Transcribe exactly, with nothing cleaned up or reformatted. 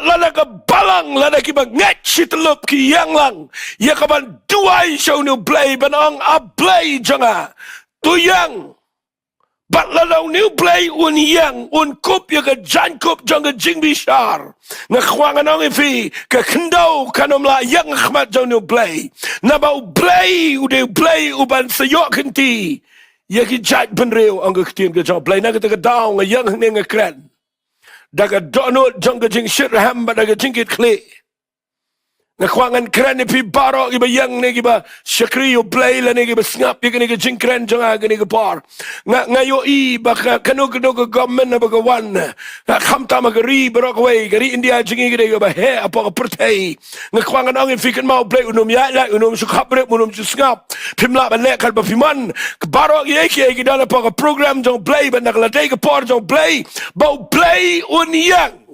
lada ka balang, lada kiba ngeit shi tyllup ki ïeng lang ïa ka ban duwai sha une u Blei ban ong, A Blei jong nga, to ïeng. Bad lada une u Blei un ïeng, un kup ïa ka jaiñkup jong ka jingbishar, nga kwah ngan ong ïa phi, ka khyndew kan ym lah ïeng ha khmat jong une u Blei. Naba u Blei u dei u Blei u ban sa ïoh kynti ïa ki jaitbynriew, ong ka ktien ka jong u Blei. Na kata ka daw nga ïeng hangne nga kren da ka dohnud jong ka jingshitrhem bad da ka jingkitkhlieh. Nga kwah ngan kren ïa phi baroh kiba ïeng ne kiba shakri ïa u Blei lane kiba sngap ïa kane ka jingkren jong nga kane ka por. Nga, nga ïohi ba ka, kano kano ka government ba ka wan, nga, khamtam ha ka ri baroh kawei, ka ri India jong ngi ka dei kaba heh hapoh ka pyrthei. Nga kwah ngan ong ïa phi, kynmaw, u Blei un ym ïaid lait, un ym shu khapbrip, un ym shu sngap. Phim lah ban leh katba phi mon. Ka baroh kiei kiei ki don hapoh ka program jong u Blei, bad na ka la dei ka por jong u Blei ba u Blei un ïeng.